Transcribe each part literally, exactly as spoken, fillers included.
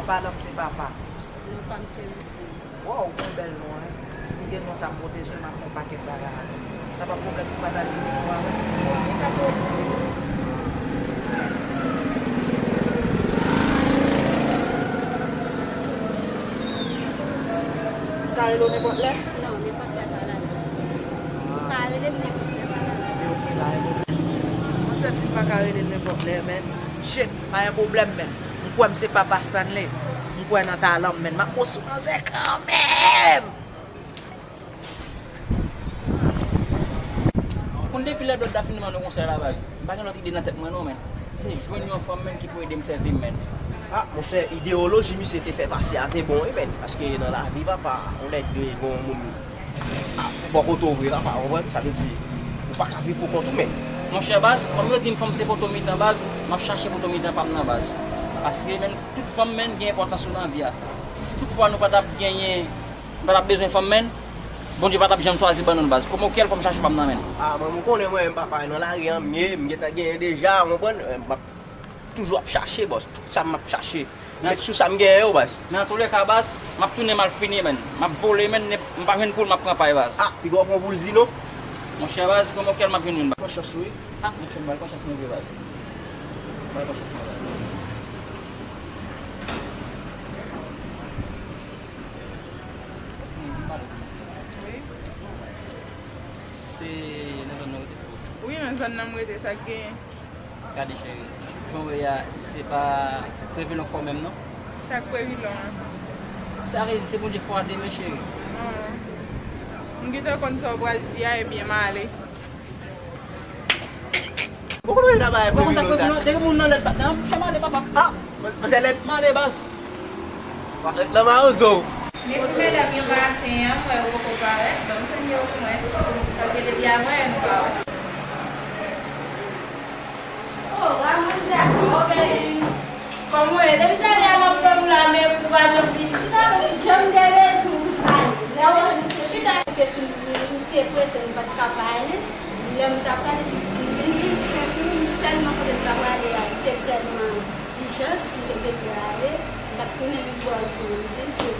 Padan m se papa. Non, pa m se Waw, ou gen bèl non, wi. Si m gen non sa m pwoteje m ak yon pakèt bagay. Sa pa pwoblèm si m pa t al vini pou avè m. Li pa pwoblèm. M ka rele w nenpòt lè? Non, nenpòt lè pa la. Ou ka rele m nenpòt lè pa la. Ok, ok, pa gen pwoblèm. Mwen santi m pa ka rele l nenpòt lè, men. Shit, pa gen pwoblèm, men. M kwè m se papa Stanley. M kwè nan talan m, men. M ap pran sou manzè kanmenm! Konn depi lè Blòd la fin mande konsèy la, baz, m pa gen lòt ide nan tèt mwen non, men. Se jwenn yon fanm, men, ki pou ede m fè vi m, men. Ah, monchè, ideyoloji misye te fè pase a te bon, wi, men. Paske nan lavi, papa, yon nèg dwe gon moun bò kote w vre, papa, w konprann? Sa vle di, ou pa ka viv pou kont ou, men. Monchè, baz, kòm yo di m fanm se poto mitan, baz, m ap chache poto mitan pa m nan, baz. Paske, men, tout fanm, men, gen enpòtans yo nan vi a. Si toutfwa nou pa t ap genyen, nou pa t ap bezwen fanm, men, Bondye pa t ap janm chwazi ban nou l, baz. Kòman w kwè l, fò m chache pa m nan, men. Ah, mwen, m konnen mwen menm, papa, nan lari an m ye, m gentan genyen deja, w konprann? M ap toujou ap chache, bòs. Sa m ap chache. Men sou sa m genyen yo, baz. Men antoulèka, baz, m ap tounen m al fini, men. M ap vole, men, m pa jwenn poul, m ap pran pay, baz. Ah, piga w pran poul di non. Monchè, baz, kòman w kwè l m ap jwenn youn, baz? Pran chans ou, wi. Ah, monchè, m ba l pran chans mwen vre, baz. M ba l pran chans mwen, baz. Wi. Se nan zòn nan w rete, se pou? Wi, nan zòn nan m rete, sa k genyen? Gade, cheri, jan w ye a, se pa Previlon k fè w menm, non? Sa k Previlon an? Sa vle di se Bondye k fè w a demen, cheri. An. M gentan konn sa w pral di a, ebyen, m ale. Ou konn jan bagay Previlon sa? Depi moun nan lèd, nan, m ale, papa. Ah, manzè lèd. M ale, baz. Nan mawozo. Depi medam yo maten an, m wè yo poko parèt, ban m tann yo pou mwen. Paske depi avan yè m pa wè. Oh, Ramon Jacques, kòman w ye? Depi talè a m ap tann ou la, men ou pa janm vin. Chita, m janm gen rezon pou m pa vin. Lè w chita, m te fin, m te prese, m pa t ka pa ale. Lè m t ap pale, m vin vin senk minit, tèlman kote m t ap prale a, m te tèlman ijans, m te bezwen ale, m pa t tounen vin bò w sou m vin sou.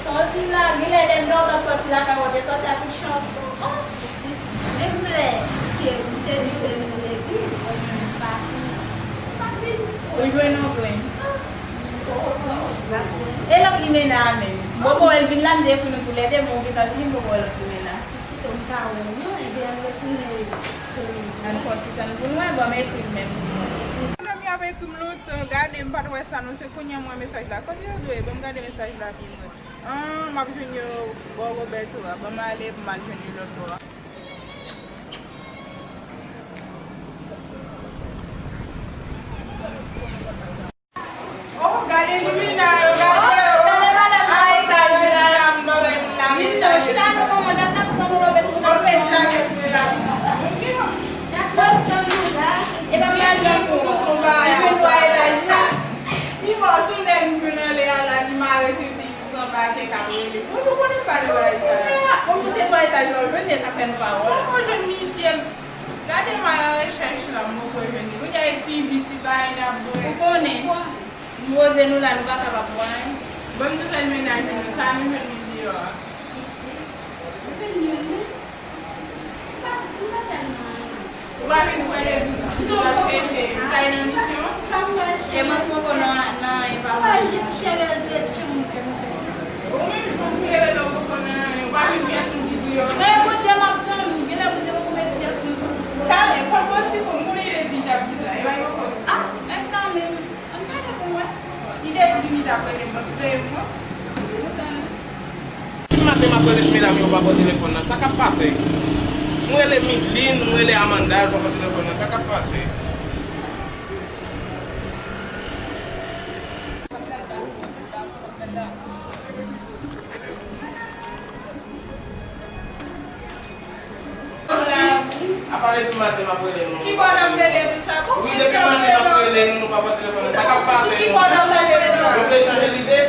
Sa w di la, genlè lè m wè w t ap sòti lakay w, w te sòti ak yon chanson. Oh, pitit, menm lè ke m te di w m nan legliz, m pa fin, m pa fin. Ou jwenn yon grenn. E lòt limena a menm? Bobo, el vin la, m te ekri nou pou lè de, men ou gentan vini, m poko wè lòt limena. Pitit, m pa wè w non, ebyen al retounen sou li. Ann fè yon ti tann pou nou, bon, m ekri l menm. Moun yo ap ekri m lontan, gade, m pa t wè sa non, se kounye a m wè mesaj la. Kote yo dwe ye? Ban m gade mesaj la pi mwen. An, m ap jwenn yo bò Roberto a. Ban m ale pou m al jwenn yo lòt bò a. Oh, gade limena yo, gade yo. Ay, sa limena m ban mwen la. Di sa, chita non, manman, dat n ap pran mwen lòbèt pou n ap pran. Dakò, tann nou la. E pa mal nan kou, son bagay. Pi bò, sou nèg m jwenn anlè a la, ki mare senti. San pake k ap rele. Mwen poko konn pale bagay sa yo. Bon, nou se twa etaj la, w jwenn, e sa fè nou pa wè. Mwen poko jwenn misye. Gade m al nan rechèch la, m poko jwenn li. Kounye a e ti vi, ti bagay n ap bwè. Ou konnen, nou poze nou la, nou pa kapab bwè anyen. Bon, m di fè l mennaj nou, sa nou jwenn li deyò a. Ou pa vin pran legliz, ou pa t fè cheri, ou pa nan misyon? E mwen poko nan, nan anyen pa mwen. Ou menm, jan w klere la, ou poko nan anyen, ou pa vin pyès moun ki di yo. Men Bondye m ap tann ou, genlè Bondye poko met pyès moun sou ou. Talè, pa posib, m konnen li te di l t ap vin la, e pa li poko vin. Ah, men sa menm. Ann gade pou mwen. Li te di li t ap rele m, ban m rele m non. Depi maten m ap rele medam yo pa pran telefòn nan. Sa k ap pase? M rele Midlin, m rele Amanda, yo pa pran telefòn nan. Sa k ap pase? Apa depi maten m ap rele nou? Ki bò n ap rele nou sa? Wi, depi maten m ap rele nou, nou pa pran telefòn nan. Sa k ap pase nou? Ki bò n ap rele nou la? Nou vle chanje lide?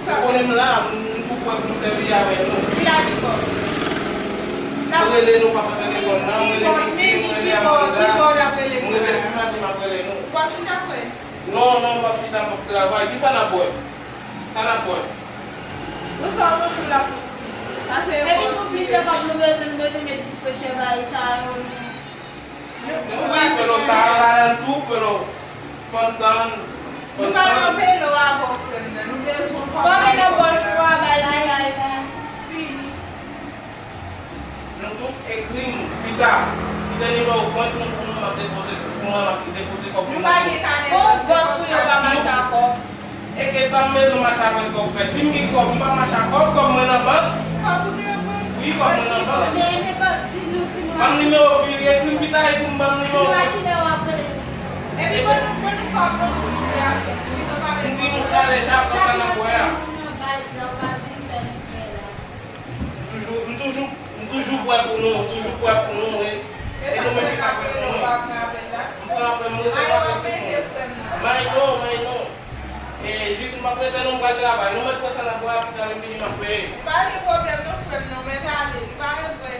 Ou konnen m la, m tou prè pou m sèvi avèk nou. Vin la ki bò? M rele nou, pa pran telefòn nan, m rele Miki, m rele Amanda, m rele depi maten m ap rele nou. W ap chita frè? Non, non, m p ap chita, m ap travay. Kisa n ap bwè? Sa n ap wè? Ou sa w montre la pou. Pase. Epi pou plis se kòb nou bezwen, nou bezwen met ti preche bagay sa yo. Nou wi, Felo, sa a la tou, Felo. Fò n tann. Nou pa nan Felo avè w, frè m nan. Nou bezwen w. Fò gen nan pòch ou a, bay bagay la. Fini. Nou tou ekri m pita. Kite nimewo kont nou pou mwen, m ap depoze, pou mwen, m ap depoze kòb pou nou. Nou pa gen kanè. Bon, bòs ou yo pa mache ak kòb. E ke sa m bezwen mache avèk kòb fè? Si m gen kòb, m pa mache ak kòb, kòb mwen nan bank. Kòb ou te pran? Wi, kòb mwen nan bank. Ban m nimewo, pi ekri m pita, epi m ban m nimewo kòb. Epi ban nou, ban nou sa w pran pou nou fè a. M di nou sa deja, fò sa n ap wè a. Toujou, m toujou, m toujou prè pou nou, m toujou prè pou nou, e, e nou menm ki pa prè pou nou. M pran apèl, m rete prè pou nou. May non, may non. E, jis m ap rete non, m pral travay. Nou mèt fè sa n ap wè a, pi ta lè m vini m ap peye. Pa gen pwoblèm non, frè m, non, mèt ale, li pa gen vre.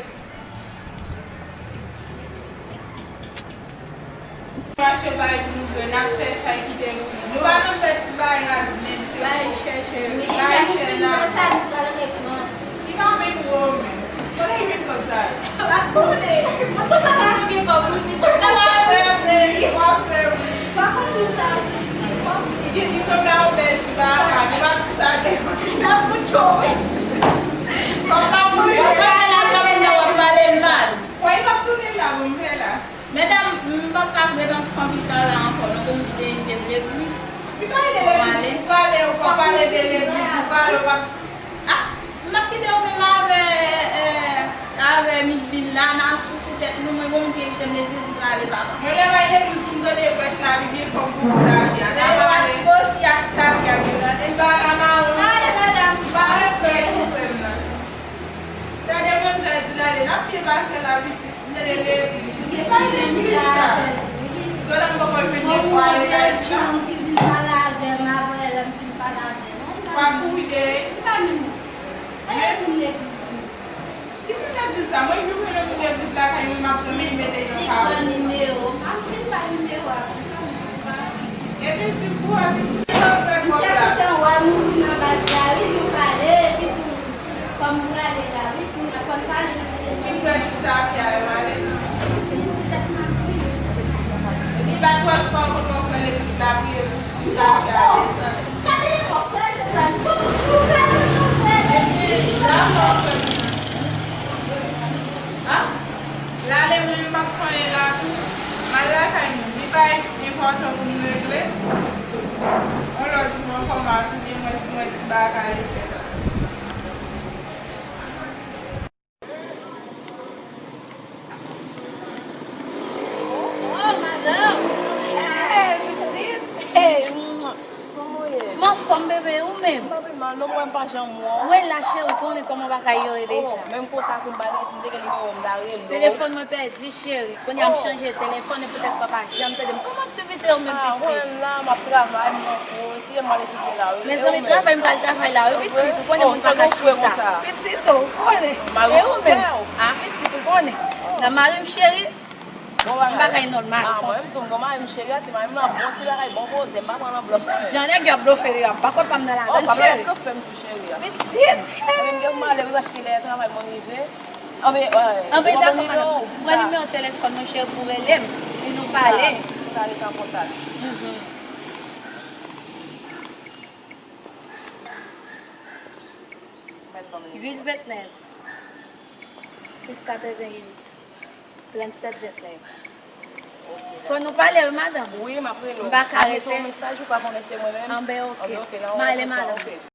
Mache bay pou nou vre, n ap fè chay kite nou. Nou pa nan fè ti bagay raz menm, se bay chè chè, bay chè la. Li pa menm wo menm. Kote li menm kòb sa yo? Pa konnen. Mwen konn sa pa gen kòb pou li. Ou ap fè wi, ou ap fè wi. Pa konn moun sa yo. Li gen, li sanble a yon bèl ti bagay, li pa di sa de. Li ap fout cho wi. Kòb la pou li. Ou pa la, w ap pale l mal. Wè, li p ap tounen la, bon, m fè la. Medam, m p ap ka ret an, anpil tan la ankò, non, pou m kite m te legliz. Li pa de legliz, ou pale, ou pa pale de legliz, ou pale, ou pa. Ah, m ap kite ou menm avè, eh, avè Midlin la, n a sou, sou tèt nou, mwen gon moun ki envite m legliz, m prale, papa. Mwen lè bay legliz, pou m tande prèch la, li gen kòm pou pou tafya. Lè yo a ti osi ak tafya, gen tande. Ba la mawon. Gade, medam. Ba la frè m nan. Gade manzè di l ale, l ap byen pase la, pitit. Li rele legliz. Li pa legliz sa. Jòdan poko jwenn de fwa legliz sa. Ki vin pale avè m apre lè m fin pale avè l. Ou pa kouri dèyè. Li pa vin. Li vin legliz. Li vin legliz sa. Mwen, jwenn yon moun legliz lakay mwen, m ap granmen, li mete l nan kay. Li pran nimewo. M ap vin pa nimewo a konsa, mwen pa. Epi si pou a, si se sa w fè kòb la. M te kontan wè nou vin nan baz la, wi, nou pale, epi tou, kòm nou prale la, wi. Fin prèch tout afè a yo ale. Epi ba transpò kote w fè legliz la, priye pou tout afè a desann. Epi la fò w fè. A? L ale mwen menm m ap fè anyen la tou. M al lakay mwen. Gen bagay enpòtan pou m regle. Yon lòt jou ankò m a tounen mwen si mwen ti bagay etsetera. Oh, madanm! Hey, pitit! Hey, mwa! Kòman w ye? M anfòm, bebe, ou menm? M pa pi mal, non, mwen m pa janm wè w. Wè la, cheri, ou konnen kòman bagay yo ye deja. Oh, menm kontak ou m pa gen, si m te gen nimewo w, m ta rele w. Telefòn mwen pèdi, cheri. Kounye a m chanje telefòn, e poutèt sa w pa janm tande m. Kòman aktivite yo menm, pitit? Ah, mwen la, m ap travay, m nan kou, etidye m al etidye la, wi. Mezanmi, travay m t al travay la, wi, pitit. Ou konnen moun pa ka chita. Pitit, ou konnen. E ou menm? Ah, pitit, ou konnen. Nan mari m, cheri. M bagay nòmal. Ah, mwen menm tou, m gon mari m, cheri, a, se mari m nan bon ti bagay, bon koze, m pa pran nan blòf anyen. Jan nèg yo ap blofe yo, ap bakòt pa m nan ladann, cheri. Oh, pa m nan blòf, fè m tou, cheri, a. Pitit. Mwen menm gen pou m ale, wi, paske lè travay mwen rive. Anben, anben, dakò, madanm. Pran nimewo telefòn mwen, cheri, pou w rele m. Pou nou pale. Pou nou rete an kontak. Mhm. Uit vennèf, sis katrevenn uit, trannsèt vennèf. Fò nou pale, wi, madanm. Wi, m ap rele w. M pa ka rete. M ap kite yon mesaj, ou pa konnen se mwen menm. Anben, oke. Anben, oke, nan yon lòt tan, oke.